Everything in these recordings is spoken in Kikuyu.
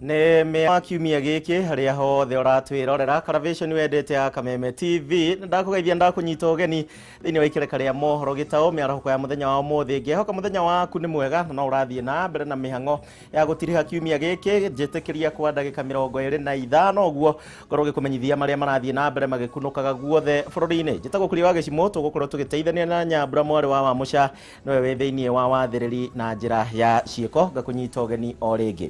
Nĩ mĩa kiumia gĩkĩ harĩa hothe ũratwĩrorera Karavation wendete ya Kameme TV. Ndakũgeithia, ndakũnyita ũgeni thĩinĩ wa ikereka rĩa mohoro gĩtaũ mĩarahũko ya mũthenya wa ũmũthĩ. Ngĩhoka mũthenya waku nĩ mwega na no ũrathiĩ na mbere na mĩhang'o ya gũtiriha kiumia gĩkĩ. Njĩtĩkĩria kwa ndagĩka 25 ũguo ngorwo ngĩkũmenyithia marĩa marathiĩ na mbere magĩkunũkaga guothe bũrũri-inĩ. Njĩtagwo Kuria wa Gĩcimũ, tũgũkorwo tũgĩteithania na Nyambura mwarĩ wa Wamũca, nĩwe wĩ thĩinĩ wa wathĩrĩri na njĩra ya ciĩko. Ngakũnyita ũgeni o rĩngĩ.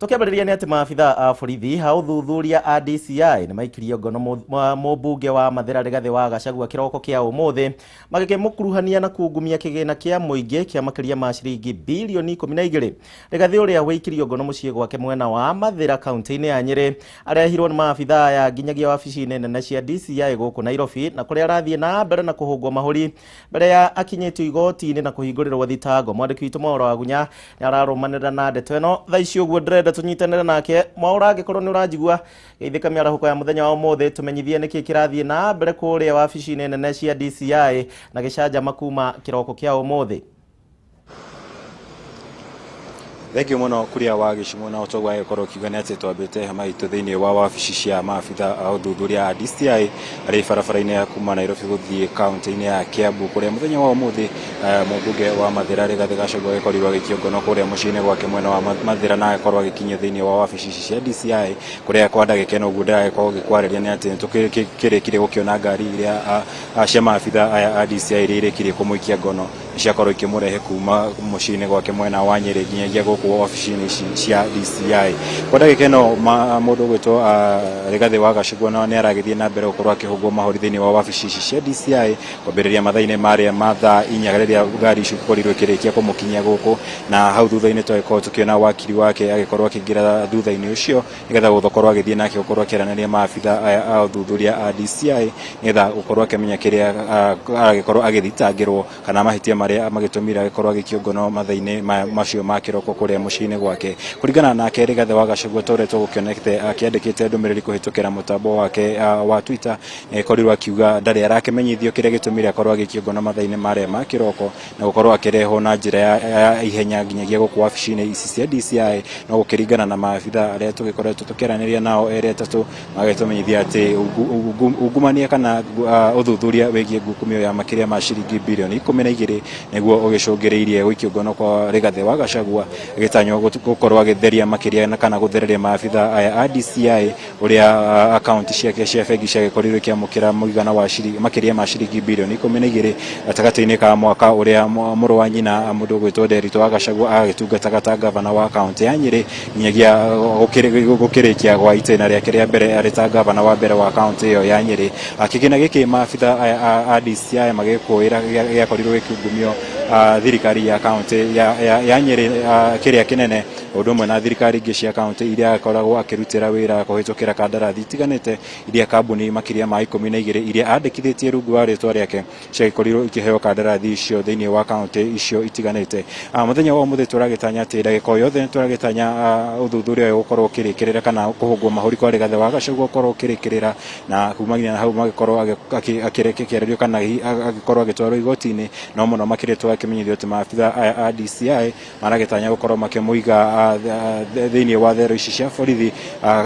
Tũkĩambĩrĩria nĩ atĩ maabitha a borithi a ũthuthuria a DCI nĩ maikirie ngono mũmbunge wa Mathĩra Rigathĩ wa Gachagua kĩroko kĩa ũmũthĩ, magĩkĩmũkuruhania na kungumia kĩgĩna kĩa mũingĩ kĩa makĩria ma ciringi bilioni 12. Rigathĩ ũrĩa wĩikirio ngono mũciĩ gwake mwena wa Mathĩra kaunti-inĩ ya Nyĩrĩ arehirwo nĩ maabitha aya nginyagia wabici-inĩ nene cia DCI gũkũ Nairobi, na kũrĩa arathiĩ na mbere na kũhũngwo mahũri mbere ya akinyĩtio igoti-inĩ na kũhingũrĩrwo thitango. Mwandĩki witũ Mwaũra wa Gunya nĩ ararũmanĩrĩra na ndeto ĩno thaa ici, ũguo ndĩrenda tũnyitanĩre nake. Mwaũra, angĩkorwo nĩ ũranjigua, geithĩka mĩarahũko ya mũthenya wa ũmũthĩ, tũmenyithie nĩkĩ kĩrathiĩ na mbere kũrĩa wabici-inĩ nene cia DCI na gĩcanjama kuma kĩroko kĩa ũmũthĩ. Thengiũ mũno Kuria wa Gĩcimũ, na ũtoguo agĩkorwo ũkiuga nĩ atĩ twambĩte hema itũ thĩinĩ wa wabici cia maabitha a ũthuthuria a DCI arĩ barabara-inĩ ya kuma Nairobi gũthiĩ kaunti-inĩ ya Kiambu, kũrĩa mũthenya wa ũmũthĩ mũmbunge wa Mathĩra Rigathĩ Gachagua agĩkorirwo agĩikio ngono kũrĩa mũciĩ-inĩ gwake mwena wa Mathĩra, na agĩkorwo agĩkinyio thĩinĩ wa wabici ici cia DCI, kũrĩa kwa ndagĩka ĩno ũguo ndĩragĩkorwo ngĩkwarĩria nĩ atĩ nĩtũkĩrĩkirie gũkĩona ngari iria cia maabitha aya a DCI iria irĩkirie kũmũikia ngono ciakorwo ikĩmũrehe kuma mũciĩ-inĩ gwake mwena wa Nyĩrĩ nginyagia gũkũ wabici-inĩ ici cia DCI. Kwa ndagĩka ĩno mũndũ ũgwĩtwo Rigathĩ wa Gachagua nĩ aragĩthiĩ na mbere gũkorwo akĩhũngwo mahũri thĩinĩ wa wabici ici cia DCI kwambĩrĩria mathaa-inĩ marĩa ma thaa 4 rĩrĩa ngari icio ikorirwo ikĩrĩkia kũmũkinyia gũkũ, na hau thutha-inĩ twagĩkorwo tũkĩona wakiri wake agĩkorwo akĩingĩra thutha-inĩ ũcio nĩgetha gũkorwo agĩthiĩ nake gũkorwo akĩaranĩria maabitha aya a ũthuthuria a DCI nĩgetha gũkorwo akĩmenya kĩrĩa aragĩkorwo agĩthitangĩrwo kana mahĩtia marĩa magĩtũmire agĩkorwo agĩikio ngono mathaa-inĩ macio ma kĩroko kũrĩa mũciĩ-inĩ gwake. Kũringana nake Rigathĩ wa Gachagua, ta ũrĩa tũgũkĩonete akĩandĩkĩte ndũmĩrĩri kũhĩtũkĩra mũtambo wake wa Twitter, nĩakorirwo akiuga ndarĩ arakĩmenyithio kĩrĩa gĩtũmire akorwo agĩikio ngono mathaa-inĩ marĩa ma kĩroko na gũkorwo akĩrehwo na njĩra ya ihenya nginyagia gũkũ wabici-inĩ ici cia DCI. No gũkĩringana na maabitha arĩa tũgĩkoretwo tũkĩaranĩria nao erĩ atatũ, magĩtũmenyithia atĩ ungumania kana ũthuthuria wĩgiĩ ngukumio ya makĩria ma ciringi bilioni 12 nĩguo ũgĩcũngĩrĩirie gũikio ngono kwa Rigathĩ wa Gachagua, agĩtanywo gũkorwo agĩtheria makĩria na kana gũthereria maabitha aya a DCI ũrĩa akaunti ciake cia bengi ciagĩkorirwo ikĩamũkĩra mũigana wa makĩria ma ciringi bilioni 12 gatagatĩ-inĩ ka mwaka ũrĩa mũrũ wa nyina mũndũ ũgwĩtwo Nderitu wa Gachagua agĩtungataga ta gavana wa kaunti ya Nyĩrĩ nginyagia gũkĩrĩkia gwa itĩna rĩake rĩa mbere arĩ ta gavana wa mbere wa kaunti ĩyo ya Nyĩrĩ. Kĩgĩna gĩkĩ maabitha aya a DCI magĩkũĩra gĩakorirwo gĩkĩungumio thirikari ya kaunti ya Nyĩrĩ kĩrĩa kĩnene, ũndũ ũmwe na thirikari ingĩ cia kaunti iria akoragwo akĩrutĩra wĩra kũhĩtũkĩra kandarathi itiganĩte iria kambuni makĩria ma 12 iria andĩkithĩtie rungu wa rĩtwa rĩake ciagĩkorirwo ikĩheo kandarathi icio thĩinĩ wa kaunti icio itiganĩte. Mũthenya wa ũmũthĩ tũragĩtanya atĩ ndagĩka o yothe tũragĩtanya ũthuthuria ũyũ gũkorwo ũkĩrĩkĩrĩra kana kũhũngwo mahũri kwa Rigathĩ wa Gachagua gũkorwo ũkĩrĩkĩrĩra, na kumania na hau magĩkorwo akĩrekererio kana agĩkorwo agĩtwarwo igoti-inĩ. No mũno makĩria tũgakĩmenyithio atĩ maabitha aya a DCI maragĩtanya gũkorwo makĩmũiga thĩinĩ wa thero ici cia borithi,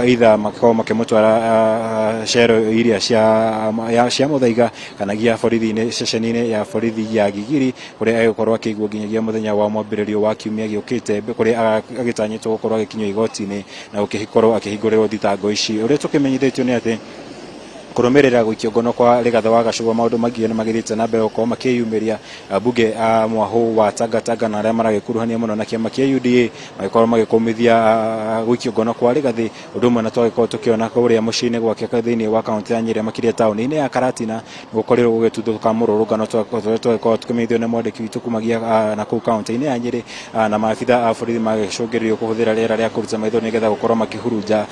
either makorwo makĩmũtwara cero iria cia Muthaiga kana gia borithi-inĩ ceceni-inĩ ya borithi ya Gigiri, kũrĩa egũkorwo akĩigwo nginyagia mũthenya wa mwambĩrĩrio wa kiumia gĩũkĩte, kũrĩa agĩtanyĩtwo gũkorwo agĩkinyio igoti-inĩ na gũkĩkorwo akĩhingũrĩrwo thitango ici. Ũrĩa tũkĩmenyithĩtio nĩ atĩ kũrũmĩrĩra gũikio ngono kwa Rigathĩ wa Gachagua, maũndũ maingĩ nĩ magĩthiĩte na mbere gũkorwo makĩyumĩria. Mbunge a mwahũ wa Tangatanga na arĩa maragĩkuruhania mũno na kĩama kĩa UDA magĩkorwo magĩkũmithia gũikio ngono kwa Rigathĩ, ũndũ ũmwe na twagĩkorwo tũkĩona kũrĩa mũciĩ-inĩ gwake thĩinĩ wa kaunti ya Nyĩrĩ, makĩria taũni-inĩ ya Karatina, gũkorirwo gũgĩtuthũka mũrũrũngano tũrĩa twagĩkorwo tũkĩmenyithio nĩ mwandĩki witũ kumagia na kũu kaunti-inĩ ya Nyĩrĩ, na maabitha a borithi magĩcũngĩrĩrio kũhũthĩra rĩera rĩa kũruta maitho nĩgetha gũkorwo makĩhurunja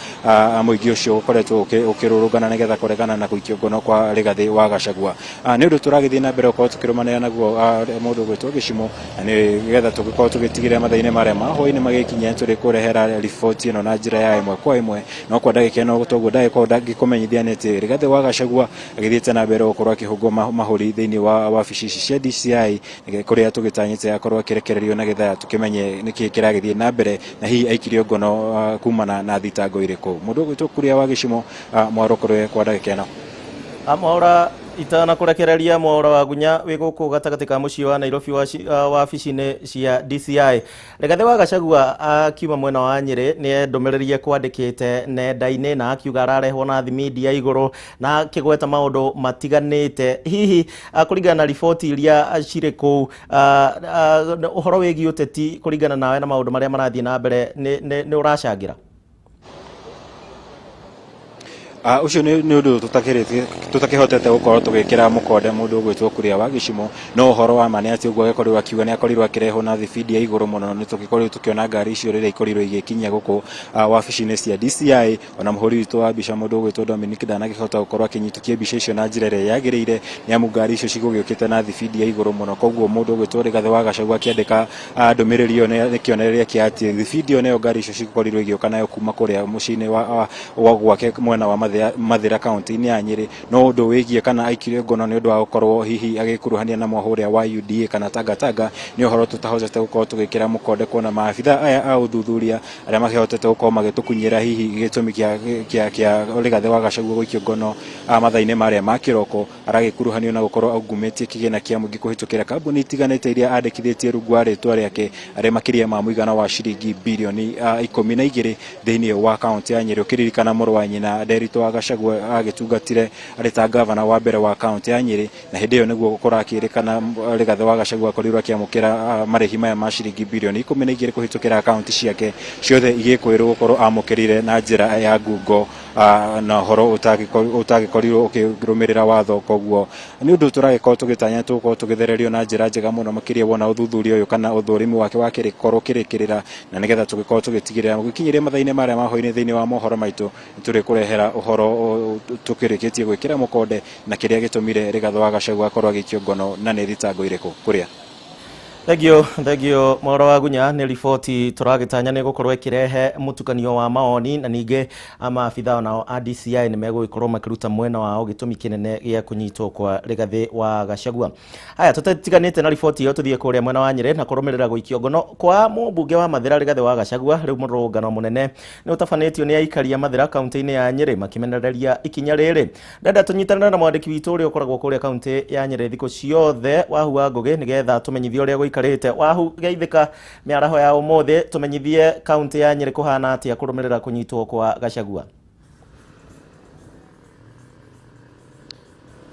mũingĩ ũcio ũkoretwo ũkĩrũrũngana nĩgetha kũregana kumana na gũikio ngono kwa Rigathĩ wa Gachagua. Nĩ ũndũ tũragĩthiĩ na mbere gũkorwo tũkĩrũmanĩra naguo mũndũ ũgwĩtwo Gĩcimo, na nĩgetha tũgĩkorwo tũgĩtigĩrĩra mathaa-inĩ marĩa ma hwaĩ-inĩ magĩkinya tũrĩ kũrehera riboti ĩno na njĩra ya ĩmwe kwa ĩmwe. No kwa ndagĩka ĩno toguo ndagĩkorwo ngĩkũmenyithia nĩ atĩ Rigathĩ wa Gachagua agĩthiĩte na mbere gũkorwo akĩhũngwo mahũri thĩinĩ wa wabici ici cia DCI kũrĩa tũgĩtanyĩte akorwo akĩrekererio na getha tũkĩmenye nĩkĩ kĩragĩthiĩ na mbere na hihi aikirio ngono kumana na thitango irĩkũ. Mũndũ ũgwĩtwo Kuria wa Gĩcimo mwarũkũrwe kwa ndagĩka ĩno. Mwaura itanakũrekereria Mwaura wa Gunya wĩ gũkũ gatagatĩ ka mũciĩ wa Nairobi wabici-inĩ cia DCI. Rigathĩ wa Gachagua akiuma mwena wa Nyĩrĩ nĩ ndũmĩrĩri ekwandĩkĩte nenda-inĩ na akiuga ararehwo na thimindi ya igũrũ na akĩgweta maũndũ matiganĩte. Hihi kũringana na riboti iria cirĩ kũu, ũhoro wĩgiĩ ũteti kũringana nawe na maũndũ marĩa marathiĩ na mbere nĩ ũracangĩra? Ũcio nĩ ũndũ tũtakĩhotete gũkorwo tũgĩkĩra mũkonde mũndũ ũgwĩtwo Kuria wa Gĩcimo, no ũhoro wa ma nĩ atĩ ũguo agĩkorirwo akiuga nĩ akorirwo akĩrehwo na thibindi ya igũrũ mũno. Nĩ tũgĩkorirwo tũkĩona ngari icio rĩrĩa ikorirwo igĩkinyia gũkũ wabici-inĩ cia DCI. Ona mũhũri witũ wa mbica mũndũ ũgwĩtwo Dominic ndanakĩhota gũkorwo akĩnyitũkia mbica icio na njĩra ĩrĩa yagĩrĩire, nĩ amu ngari icio cigũgĩũkĩte na thibindi ya igũrũ mũno. Koguo mũndũ ũgwĩtwo Rigathĩ wa Gachagua akĩandĩka ndũmĩrĩri ĩyo nĩ kĩonereria kĩa atĩ thibindi ĩyo nĩyo ngari icio cikorirwo igĩũka nayo kuma kũrĩa mũciĩ-inĩ wa gwake mwena wa Mathĩra kaunti-inĩ ya Nyĩrĩ. No ũndũ wĩgiĩ kana aikirio ngono nĩ ũndũ wa gũkorwo hihi agĩkuruhania na mwaho ũrĩa wa UDA kana Tangatanga nĩ ũhoro tũtahotete gũkorwo tũgĩkĩra mũkonde, kuona maabitha aya a ũthuthuria arĩa makĩhotete gũkorwo magĩtũkunyĩra hihi gĩtũmi kĩa Rigathĩ wa Gachagua gũikio ngono mathaa-inĩ marĩa ma kĩroko, aragĩkuruhanio na gũkorwo aungumĩtie kĩgĩna kĩa mũingĩ kũhĩtũkĩra kambuni itiganĩte iria andĩkithĩtie rungu wa rĩtwa rĩake, arĩa makĩria ma mũigana wa ciringi birioni 12 thĩinĩ wa kaunti ya Nyĩrĩ. Ũkĩririkana mũrũ wa nyina Nderitu wa Gachagua agĩtungatire arĩ ta gavana wa mbere wa kaunti ya Nyĩrĩ, na hĩndĩ ĩyo nĩguo kũrakĩrĩkana Rigathĩ wa Gachagua akorirwo akĩamũkĩra marĩhi maya ma ciringi birioni 12 kũhĩtũkĩra akaunti ciake ciothe igĩkwĩrwo gũkorwo amũkĩrire na njĩra ya ngungo na ũhoro ũtagĩkorirwo ũkĩrũmĩrĩra watho. Koguo nĩ ũndũ tũragĩkorwo tũgĩtanya tũgũkorwo tũgĩthererio na njĩra njega mũno makĩria wona ũthuthuria ũyũ kana ũthũrimi wake wakĩrĩkorwo ũkĩrĩkĩrĩra, na nĩgetha tũgĩkorwo tũgĩtigĩrĩra gũkinyĩria mathaa-inĩ marĩa ma hwaĩ-inĩ thĩinĩ wa mohoro maitũ nĩtũrĩkũrehera ũhoro tũkĩrĩkĩtie gwĩkĩra mũkonde na kĩrĩa gĩtũmire Rigathĩ wa Gachagua akorwo agĩikio ngono na nĩ thitango irĩkũ. Kuria. Thengio Mwaura wa Gunya nĩ riboti tũragĩtanya nĩ gũkorwo ĩkĩrehe mũtukanio wa mawoni, na ningĩ maabitha nao a DCI nĩ megũgĩkorwo makĩruta mwena wao gĩtũmi kĩnene gĩa kũnyitwo kwa Rigathĩ wa Gachagua. Haya, tũtatiganĩte na riboti ĩyo tũthiĩ kũrĩa mwena wa Nyĩrĩ na kũrũmĩrĩra gũikio ngono kwa mũmbunge wa Mathĩra Rigathĩ wa Gachagua. Rĩu mũrũrũngano mũnene nĩ ũtabanĩtio nĩ aikari a Mathĩra kaunti-inĩ ya Nyĩrĩ makĩmenereria ikinya rĩrĩ. Ndenda tũnyitanĩre na mwandĩki witũ ũrĩa ũkoragwo kũrĩa kaunti ya Nyĩrĩ thikũ ciothe, Wahu wa Ngũgĩ, nĩgetha tũmenyithie ũrĩa gũikarĩte. Wahu, geithĩka mĩaraho ya ũmũthĩ, tũmenyithie kaunti ya Nyĩrĩ kũhana atĩa kũrũmĩrĩra kũnyitwo kwa Gachagua.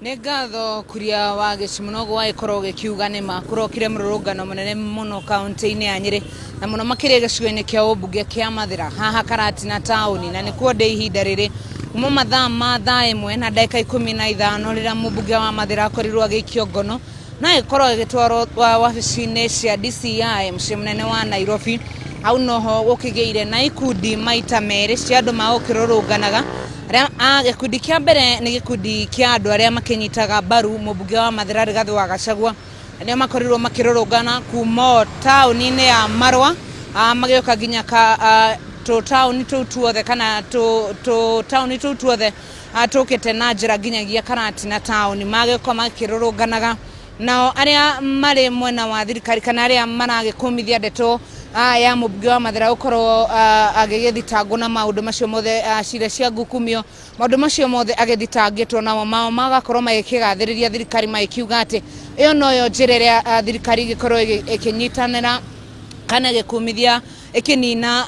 Nĩ ngatho Kuria wa Gĩcimo noguo wagĩkorwo ũgĩkiuga nĩma kũrokire mũrũrũngano mũnene mũno kaunti-inĩ ya Nyĩrĩ na mũno makĩria gĩcigo-inĩ kĩa ũmbunge kĩa Mathĩra haha Karatina taũni, na nĩkuo ndĩ ihinda rĩrĩ kuma mathaa ma thaa 1 na ndagĩka 15 rĩrĩa mũmbunge wa Mathĩra akorirwo agĩikio ngono na agĩkorwo agĩtwarwo wabici-inĩ cia DCI mũciĩ mũnene wa Nairobi. Hau noho gũkĩgĩire na ikundi maita merĩ cia andũ magũkĩrũrũnganaga. Gĩkundi kĩa mbere nĩ gĩkundi kĩa andũ arĩa makĩnyitaga mbaru mũmbunge wa Mathĩra Rigathĩ wa Gachagua, nĩo makorirwo makĩrũrũngana kuma taũni-inĩ ya Marũa magĩũka nginya tũtaũni tũu tuothe kana tũtaũni tũu tuothe tũkĩte na njĩra nginyagia Karatina taũni, magĩũka makĩrũrũnganaga. Nao arĩa marĩ mwena wa thirikari kana arĩa maragĩkũmithia ndeto ya mũmbunge wa Mathĩra gũkorwo agĩgĩthitangwo na maũndũ macio mothe, cira cia ngukumio, maũndũ macio mothe agĩthitangĩtwo namo, mao magakorwo magĩkĩgathĩrĩria thirikari magĩkiuga atĩ ĩyo noyo njĩra ĩrĩa thirikari ĩgĩkorwo ĩkĩnyitanĩra kana ĩgĩkumithia ĩkĩnina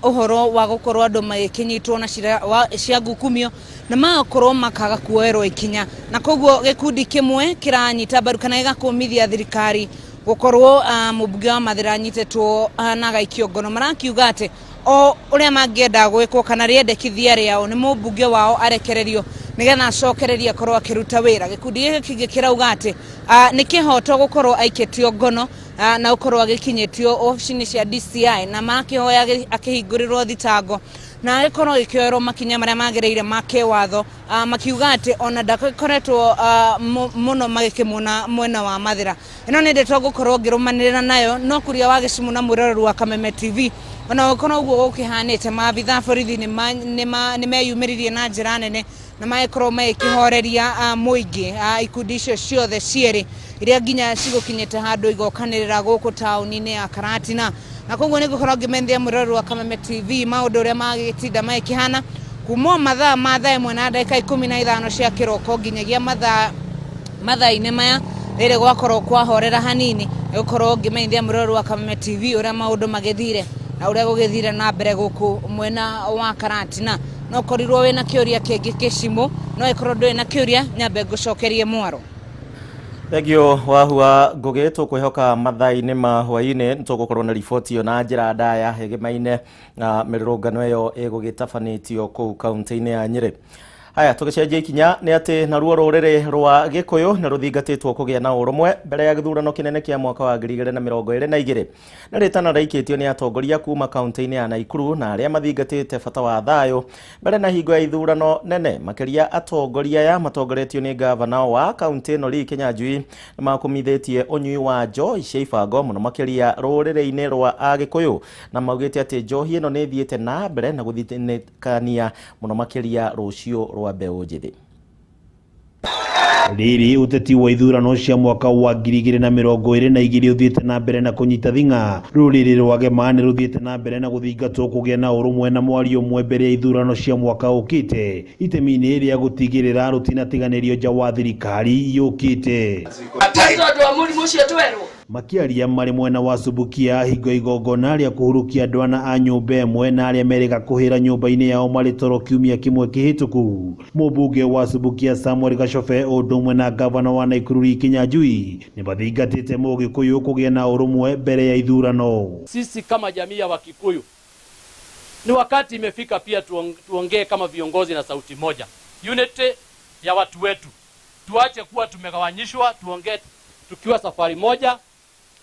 ũhoro wa gũkorwo andũ magĩkĩnyitwo na cira cia ngukumio na magakorwo makaga kuoerwo ikinya. Na koguo gĩkundi kĩmwe kĩranyita mbaru kana gĩgakũmithia thirikari gũkorwo mũmbunge wa Mathĩra anyitĩtwo na agaikio ngono, marakiuga atĩ o ũrĩa mangĩenda gwĩkwo kana rĩendekithia rĩao nĩ mũmbunge wao arekererio nĩgetha acokererie akorwo akĩruta wĩra. Gĩkundi gĩkĩ kĩngĩ kĩrauga atĩ nĩ kĩhoto gũkorwo aikĩtio ngono na gũkorwo agĩkinyĩtio obici-inĩ cia DCI na makĩhoya akĩhingũrĩrwo thitango. Na agĩkorwo agĩkĩoerwo makinya marĩa magĩrĩire ma kĩwatho, makiuga atĩ ona ndakoretwo mũno magĩkĩmuona mwena wa Mathĩra. Ĩno nĩ ndeto ngũkorwo ngĩrũmanĩrĩra nayo no Kuria wa Gĩcimu na mwĩroreri wa Kameme TV. Ona gũkorwo ũguo gũkĩhanĩte, maabitha a borithi nĩ meyumĩririe na njĩra nene na magĩkorwo magĩkĩhoreria mũingĩ, ikundi icio ciothe cierĩ iria nginya cigũkinyĩte handũ igokanĩrĩra gũkũ taũni-inĩ ya Karatina. Na koguo nĩ ngũkorwo ngĩmethia mwĩroreri wa Kameme TV maũndũ ũrĩa magĩtinda magĩkĩhana kuma mathaa ma 1:15 cia kĩroko nginyagia mathaa-inĩ maya rĩrĩ gwakorwo kwahorera hanini. Nĩgũkorwo ngĩmenyithia mwĩroreri wa Kameme TV ũrĩa maũndũ magĩthire na ũrĩa gũgĩthire na mbere gũkũ mwena wa Karatina. No korirwo wĩna kĩũria kĩngĩ Kĩcimũ, no ĩkorwo ndũrĩ na kĩũria, nyambe ngũcokerie mwaro. Thengio Wahua Ngugi, tũkwĩhoka mathaa-inĩ ma hwaĩ-inĩ nĩtũgũkorwo na riboti ĩyo na njĩra ndaya ĩgĩmaine na mĩrũrũngano ĩyo ĩgũgĩtabanĩtio kũu kaunti-inĩ ya Nyĩrĩ. Haya, tũgĩcenjia ikinya nĩ atĩ naruo rũrĩrĩ rwa Gĩkũyũ nĩ rũthingatĩtwo kũgĩa na ũrũmwe mbere ya gĩthurano kĩnene kĩa mwaka wa 2022. Na rĩtana rĩaikĩtio nĩ atongoria kuma kaunti-inĩ ya Naikuru na arĩa mathingatĩte bata wa thayũ mbere na hingo ya ithurano nene. Makĩria atongoria aya matongoretio nĩ gavana wa kaunti ĩno Lee Kinyanjui nĩ makũmithĩtie ũnyui wa njohi cia ibango mũno makĩria rũrĩrĩ-inĩ rwa Agĩkũyũ, na maugĩte atĩ njohi ĩno nĩ ĩthiĩte na mbere na gũthitĩkania mũno makĩria rũciũ rwa mbeũ njĩthĩ. Rĩrĩ ũteti wa ithurano cia mwaka wa 2022 ũthiĩte na mbere na kũnyita thing'a, rũrĩrĩ rwa Gema nĩ rũthiĩte na mbere na gũthingatwo kũgĩa na ũrũmwe na mwario ũmwe mbere ya ithurano cia mwaka ũkĩte, itemi-inĩ rĩa gũtigĩrĩra rũtinatiganĩrio nja wa thirikari yũkĩte. Makĩaria marĩ mwena wa Subukia hingo igongona rĩa kũhurukia andũ ana a nyũmba ĩmwe na arĩa merĩga kũhĩra nyũmba-inĩ yao marĩ toro kiumia kĩmwe kĩhĩtũku, mũmbunge wa Subukia Samuel Gacobe ũndũ ũmwe na gavana wa Naikuru Lee Kinyanjui nĩ mathingatĩte mũgĩkũyũ kũgĩa na ũrũmwe mbere ya ithurano. Sisi kama jamii ya Wakikuyu ni wakati imefika pia tuongee kama viongozi na sauti moja, unity ya watu wetu. Tuache kuwa tumegawanyishwa, tuongee tukiwa safari moja,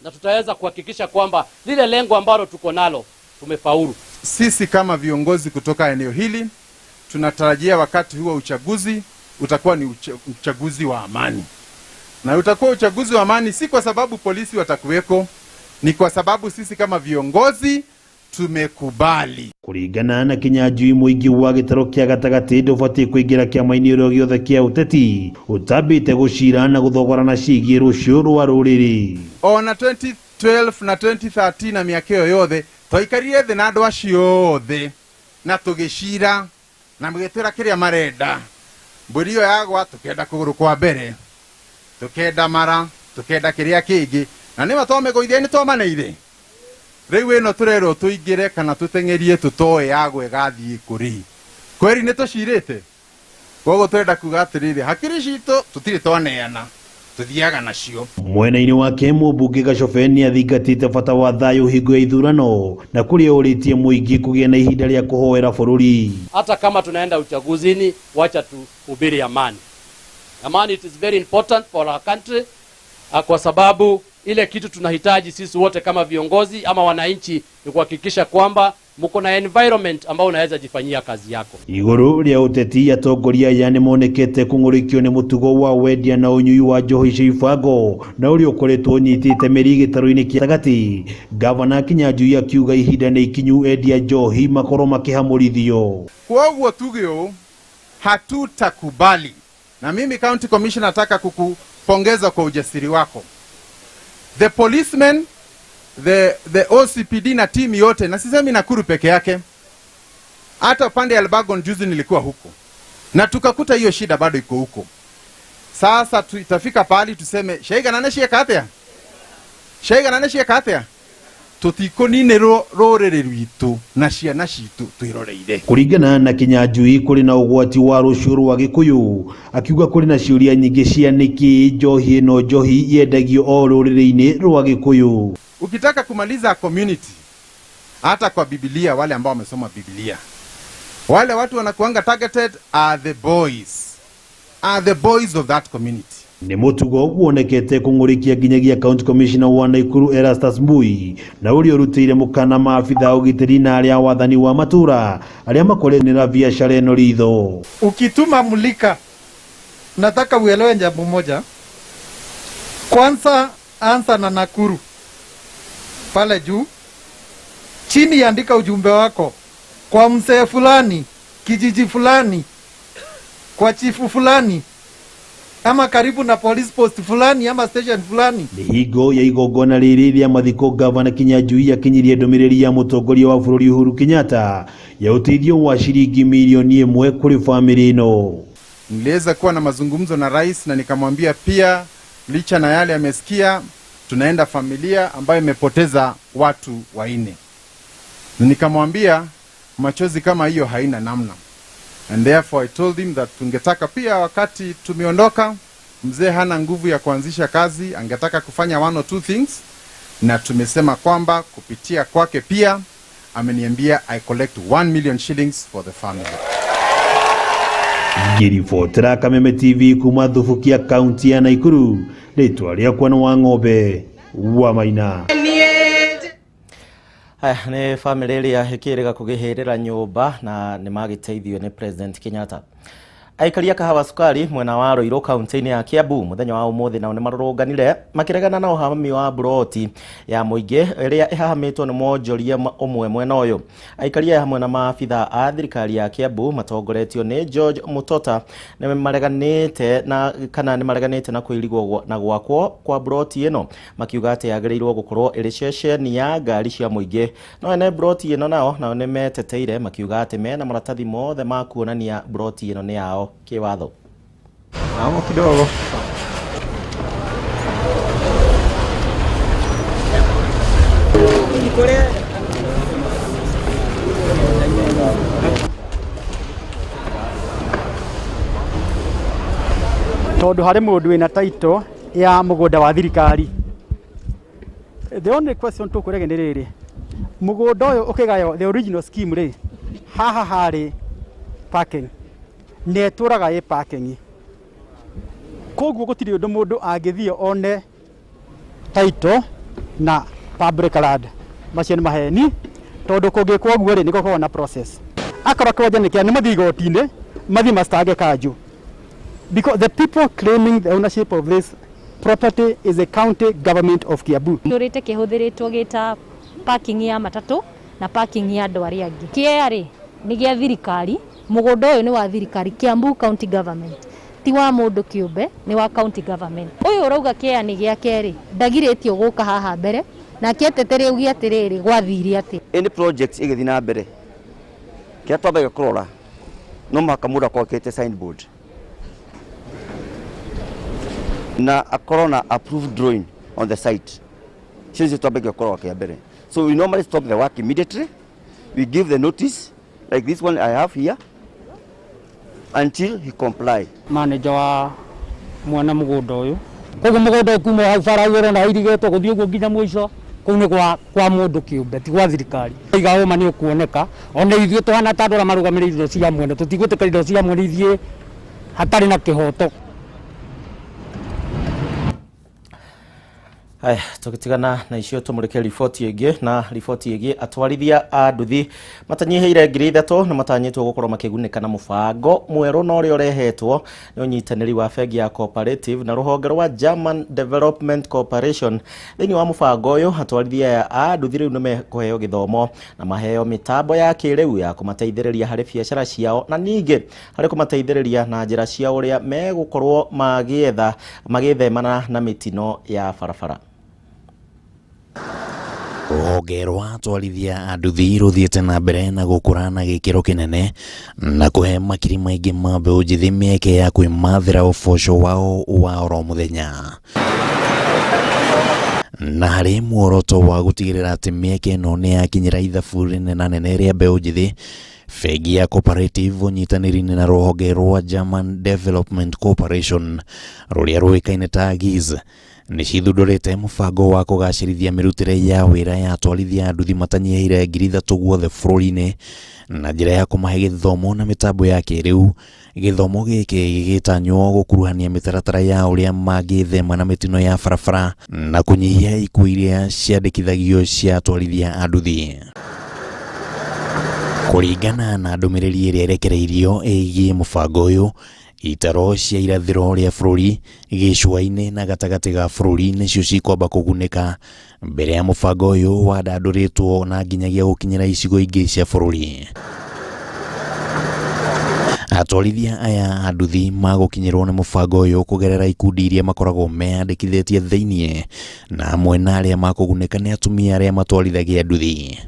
na tutaweza kuhakikisha kwamba lile lengo ambalo tuko nalo tumefaulu. Sisi kama viongozi kutoka eneo hili tunatarajia wakati huo uchaguzi utakuwa ni uchaguzi wa amani. Na utakuwa uchaguzi wa amani si kwa sababu polisi watakuweko, ni kwa sababu sisi kama viongozi tumekubali. Kuringana na Kinyanjui, mũingĩ wa gĩtarũ kĩa gatagatĩ ndũbatiĩ kũingĩra kĩama-inĩ o gĩothe kĩa ũteti ũtambĩte gũcira na gũthogorana ciĩgiĩ rũciũ rwa rũrĩrĩ. Ona 2012 na 2013 na mĩaka ĩyo yothe twaikarire thĩ na andũ acio othe na tũgĩcira na magĩtwĩra kĩrĩa marenda. Mbũri ĩyo yagwa tũkenda kũgũrũ kwa mbere, tũkenda mara, tũkenda kĩrĩa kĩngĩ, na nĩma twamĩgũithia nĩ twamaneire. Rĩu ĩno tũrerwo tũingĩre kana tũteng'erie tũtoe yagwa ĩgathiĩ kũrĩ. Kweri nĩ tũcirĩte. Koguo tũrenda kuga atĩrĩrĩ, hakiri citũ tũtirĩ twaneana, tũthiaga nacio. Mwena-inĩ wake mũmbunge Gacobe nĩ athingatĩte bata wa thayũ hingo ya ithurano na kũrĩa ũrĩtie mũingĩ kũgĩa na ihinda rĩa kũhoera bũrũri. Hata kama tunaenda uchaguzini, wacha tuhubiri amani. Amani it is very important for our country, kwa sababu ile kitu tunahitaji sisi wote kama viongozi ama wananchi ni kuhakikisha kwamba mko na environment ambao unaweza jifanyia kazi yako. Igũrũ rĩa ũteti, atongoria aya nĩ monekete kũng'ũrĩkio nĩ mũtugo wa wendia na ũnyui wa njohi cia ibango na ũrĩa ũkoretwo ũnyitĩte mĩri gĩtarũ-inĩ kĩa gatagatĩ. Gavana Kinyanjui akiuga ihinda nĩ ikinyu endia njohi makorwo makĩhamũrithio. Koguo tuge ũũ, hatutakubali. Na mimi County Commissioner nataka kukupongeza kwa ujasiri wako. The policemen, the OCPD na team yote, na sisemi Nakuru peke yake, hata upande ya Elburgon juzi nilikuwa huko na tukakuta hiyo shida bado iko huko. Sasa tutafika pahali tuseme shaiga nane shia katea, shaiga nane shia katea, tutikonine rũrĩrĩ rwitũ na ciana citũ twĩroreire. Kũringana na Kinyanjui, kũrĩ na ũgwati wa rũciũ rwa Gĩkũyũ, akiuga kũrĩ na ciũria nyingĩ cia nĩkĩ njohi ĩno njohi yendagio o rũrĩrĩ-inĩ rwa Gĩkũyũ. Ukitaka kumaliza community, hata kwa Biblia, wale ambao wamesoma Biblia, wale watu wanakuanga targeted are the boys, are the boys of that community. Nĩ mũtugo wonekete kũng'ũrĩkia nginyagia County Commissioner wa Naikuru Erastus Mbui na ũrĩa ũrutĩire mũkana maabitha a ũgitĩri na arĩa a wathani wa matũra arĩa makoretwo biacara ĩno ritho. Ukituma mulika, nataka uelewe jambo moja. Kwanza anza na Nakuru pale juu, chini andika ujumbe wako kwa mzee fulani, kijiji fulani, kwa chifu fulani, ama karibu na police post fulani ama station fulani. Nĩ hingo ya igongona rĩrĩ rĩa mathiko Gavana Kinyanjui akinyirie ndũmĩrĩri ya mũtongoria wa bũrũri Uhuru Kenyatta ya ũteithio wa ciringi milioni 1 kũrĩ bamĩrĩ ĩno. Niliweza kuwa na mazungumzo na rais na nikamwambia pia licha na yale amesikia, tunaenda familia ambayo imepoteza watu 4. Na nikamwambia machozi kama hiyo haina namna. And therefore I told him that tungetaka pia wakati tumeondoka, mzee hana nguvu ya kuanzisha kazi, angetaka kufanya 1 or 2 things, na tumesema kwamba kupitia kwake pia ameniambia I collect 1 million shillings for the family. Ngĩribotera Kameme TV kuma Thubukia kaunti ya Naikuru, rĩtwa rĩakwa nĩ Wang'ombe wa Maina. Haya nĩ bamĩrĩ ĩrĩa ĩkĩrĩga kũgĩhĩrĩra nyũmba na nĩ magĩteithio nĩ President Kenyatta. Aikari a Kahawa Sukari mwena wa Ruiru kaunti-inĩ ya Kiambu mũthenya wa ũmũthĩ nao nĩ marũrũnganire makĩregana na ũhami wa buroti ya mũingĩ ĩrĩa ĩhahamĩtwo nĩ mwonjoria ũmwe mwena ũyũ. Aikari aya hamwe na maabitha a thirikari ya Kiambu matongoretio nĩ George Mutota nĩ mareganĩte na kana nĩ mareganĩte na kũirigwo na gwakwo kwa buroti ĩno, makiuga atĩ yagĩrĩirwo gũkorwo ĩrĩ ceceni ya ngari cia mũingĩ. No ene buroti ĩno nao nĩ meteteire makiuga atĩ mena maratathi mothe ma kuonania buroti ĩno nĩ yao kĩwatho. Amo kidogo. Tondu hari mundu wina title ya mugunda wa thirikari. The only question tukurege ni riri, mugunda uyu ukigayo the original scheme ri haha hari parking nä tåraga ä parking koguo gũtirĩ ũndũ mũndũ angĩthiĩ one title na public land. Macio nĩ maheni tondũ kũngĩkwo ũguo rĩ nĩ gũkoragwo na process. Akorwo kĩwanja nĩ kĩa nĩ mathiĩ igoti-inĩ mathiĩ mastange kanjũ, because the people claiming the ownership of this property is the county government of Kiambu. Tũrĩte kĩhũthĩrĩtwo gĩta parking ya matatũ na parking ya andũ arĩa angĩ. Kĩea rĩ nĩ gĩa thirikari, mũgũnda ũyũ nĩ wa thirikari, Kiambu County Government, ti wa mũndũ kĩũmbe, nĩ wa county government. Ũyũ ũrauga kĩea nĩ gĩake rĩ, ndagirĩtio gũka haha mbere nake etetere auge atĩrĩrĩ gwathire atĩa. Any project ĩgĩthiĩ na mbere kĩrĩa twambagia kũrora no mũhaka mũndũ akorwo ekĩrĩte signboard na akorwo na approved drawing on the site. Icio nĩcio twambagia kũrora kĩa mbere. So we normally stop the work immediately. We give the notice like this one I have here until he comply. Manager wa mwana mugunda uyu koguo mugunda kuma hau bara ũrona irigĩtwo gũthiĩ ũguo nginya mũico kũu nĩ kwa mũndũ kĩũmbe ti gwa thirikari. Iga ũma nĩ ũkuoneka ona ithuĩ tũhana ta andũ arĩa marũgamĩrĩire indo cia mwene tũtigwĩtĩkĩra indo cia mwene ithiĩ hatarĩ na kĩhoto. Haya, tugitigana na icio tumurike riboti ĩngĩ na riboti ĩngĩ atwarithia a nduthi matanyihĩire 3,000 na matanyĩtwo gũkorwo makĩgunĩka na mũbango mwerũ na ũrĩa ũrehetwo nĩ ũnyitanĩri wa bengi ya Cooperative na rũhonge rwa German Development Corporation. Thĩinĩ wa mũbango ũyũ atwarithia aya a nduthi rĩu nĩ mekũheo gĩthomo na maheo mĩtambo ya kĩrĩu ya kũmateithĩrĩria harĩ biacara ciao na ningĩ harĩ kũmateithĩrĩria na njĩra cia ũrĩa megũkorwo magĩetha magĩthemana na mĩtino ya barabara. Rũhonge rwa atwarithia a nduthi rũthiĩte na mbere na gũkũra na gĩkĩro kĩnene na kũhe makiri maingĩ ma mbeũ njĩthĩ mĩeke ya kwĩmathĩra ũboco wao wa oro mũthenya, na harĩ muoroto wa gũtigĩrĩra atĩ mĩeke ĩno nĩ yakinyĩra ithabu rĩnenanene rĩa mbeũ njĩthĩ. Bengi ya Cooperative ũnyitanĩri-inĩ na rũhonge rwa German Development Corporation rũrĩa rũĩkaine ta GIZ Nĩ cithundũrĩte mũbango wa kũgacĩrithia mĩrutĩre ya wĩra ya atwarithia a nduthi matanyihĩire 3,000 guothe bũrũri-inĩ na njĩra ya kũmahe gĩthomo na mĩtambo ya kĩrĩu. Gĩthomo gĩkĩ gĩgĩtanywo gũkuruhania mĩtaratara ya ũrĩa mangĩthema na mĩtino ya barabara na kũnyihia ikuũ iria ciandĩkithagio cia atwarithia a nduthi. Kũringana na ndũmĩrĩri ĩrĩa ĩrekereirio ĩgiĩ mũbango ũyũ, itaro cia irathĩro rĩa bũrũri, gĩcũa-inĩ na gatagatĩ ga bũrũri nĩcio cikwamba kũgunĩka mbere ya mũbango ũyũ wandandũrĩtwo na nginyagia gũkinyĩra icigo ingĩ cia bũrũri. Atwarithia aya a nduthi magũkinyĩrwo nĩ mũbango ũyũ kũgerera ikundi iria makoragwo meyandĩkithĩtie thĩiniĩ, na amwe na arĩa makũgunĩka nĩ atumia arĩa matwarithagia nduthi.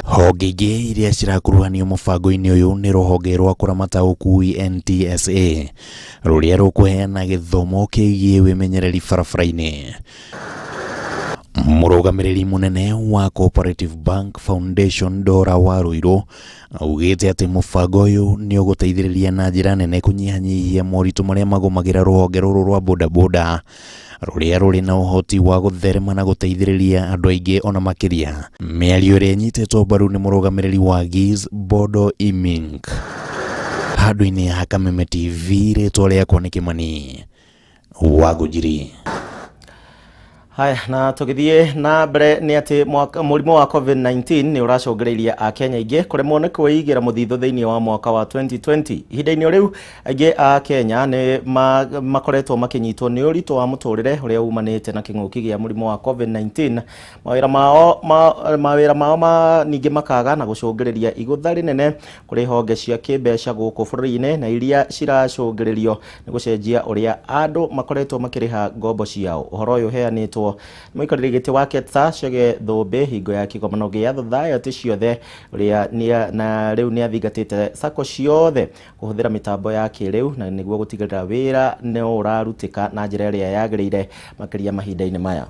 Honge ingĩ iria cirakuruhanio mũbango-inĩ ũyũ nĩ rũhonge rwa kũramata ũkui NTSA rũrĩa rũkũheana gĩthomo kĩgiĩ wĩmenyereri barabara-inĩ. Mũrũgamĩrĩri mũnene wa Cooperative Bank Foundation Dora Waruiru augĩte atĩ mũbango ũyũ nĩ ũgũteithĩrĩria na njĩra nene kũnyihanyihia moritũ marĩa magũmagĩra rũhonge rũrũ rwa bodaboda rũrĩa rũrĩ na ũhoti wa gũtherema na gũteithĩrĩria andũ aingĩ ona makĩria. Mĩario ĩrĩa ĩnyitĩtwo mbaru nĩ mũrũgamĩrĩri wa GIZ Bodo Imink. Handũ-inĩ ha Kameme TV, rĩtwa rĩakwa nĩ Kĩmani wa Ngũnjiri. Haya, na tũgĩthiĩ na mbere nĩ atĩ mũrimũ wa COVID-19 nĩ ũracũngĩrĩirie Akenya aingĩ kũremwo nĩ kwĩigĩra mũthithũ thĩinĩ wa mwaka wa 2020. Ihinda-inĩ o rĩu aingĩ a Kenya nĩ makoretwo makĩnyitwo nĩ ũritũ wa mũtũrĩre ũrĩa umanĩte na kĩng'ũki gĩa mũrimũ wa COVID-19. Mawĩra mao mawĩra mao ningĩ makaga na gũcũngĩrĩria igũtha rĩnene kũrĩ honge cia kĩmbeca gũkũ bũrũri-inĩ na iria ciracũngĩrĩrio nĩ gũcenjia ũrĩa andũ makoretwo makĩrĩha ngombo ciao. Ũhoro ũyũ ũheanĩtwo nĩ mũikarĩri gĩtĩ wa KETSA Chege Thũmbĩ hingo ya kĩgomano gĩa thothaĩtĩ ciothe ũrĩa na rĩu nĩ athingatĩte sacco ciothe kũhũthĩra mĩtambo ya kĩrĩu na nĩguo gũtigĩrĩra wĩra nĩ ũrarutĩka na njĩra ĩrĩa yagĩrĩire makĩria mahinda-inĩ maya.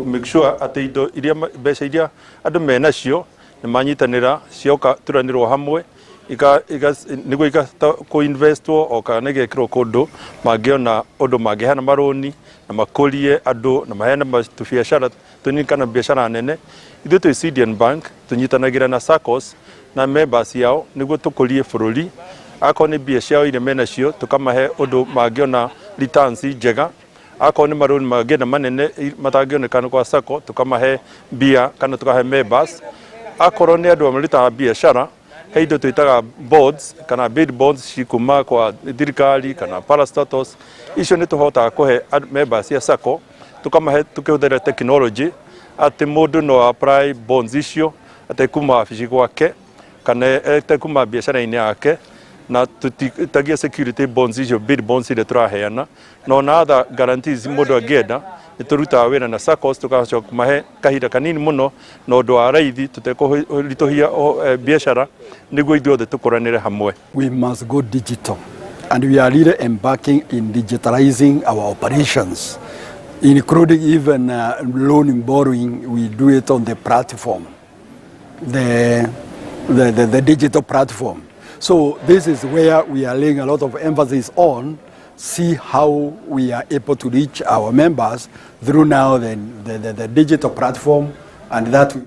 Make sure atĩ indo iria mbeca iria andũ menacio nĩ manyitanĩra cioka turanĩrwo hamwe nĩguo ikahota kũ-investwo o kana igekĩrwo kũndũ mangĩona ũndũ mangĩheana marũni na makũrie andũ na maheane tũbiacara tũnini kana biacara nene. Ithuĩ twĩ Sidian Bank tũnyitanagĩra na SACCOs na members yao nĩguo tũkũrie bũrũri. Akorwo nĩ mbia ciao iria menacio tũkamahe ũndũ mangĩona returns njega. Akorwo nĩ marũni mangĩenda manene matangĩonekana kwa SACCO tũkamahe mbia kana tũkahe members. Akorwo nĩ andũ marutaga biacara he indo twĩtaga bonds kana bid bonds cikuma kwa thirikari kana parastatals, icio nĩ tũhotaga kũhe members cia SACCO tũkamahe tũkĩhũthĩra technology atĩ mũndũ no apply bonds icio atekuma wabici gwake kana atekuma biacara-inĩ yake, na tũtitagia security bonds icio bid bonds iria tũraheana, na ona other guarantees mũndũ angĩenda nĩ tũrutaga wĩra na SACCOs tũgacoka kũmahe kahinda kanini mũno na ũndũ wa raithi tũtekũritũhia biacara nĩguo ithuothe tũkũranĩre hamwe. We must go digital and we are really embarking in digitalizing our operations, including even loan and borrowing. We do it on the platform, the digital platform. So this is where we are laying a lot of emphasis on, see how we are able to reach our members through now the digital platform, and that we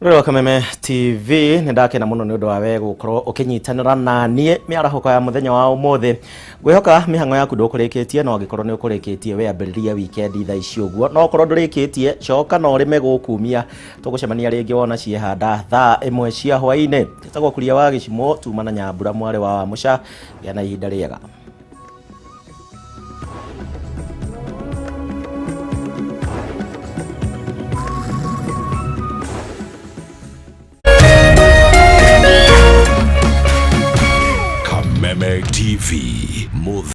Rũrĩ wa Kameme TV, nĩ ndakena mũno nĩ ũndũ wa we gũkorwo ũkĩnyitanĩra na niĩ mĩarahũko ya mũthenya wa ũmũthĩ. Ngwĩhoka mĩhang'o yaku ndũkũrĩkĩtie, no angĩkorwo nĩ ũkũrĩkĩtie we ambĩrĩria weekend thaa ici ũguo, no okorwo ndũrĩkĩtie coka na ũrĩme gũkumia. Tũgũcemania rĩngĩ wona ciehanda thaa 1 cia hwaĩ-inĩ. Njĩtagwo Kuria wa Gĩcimo, tuma na Nyambura mwarĩ wa Wamũca. Gĩa na ihinda rĩega.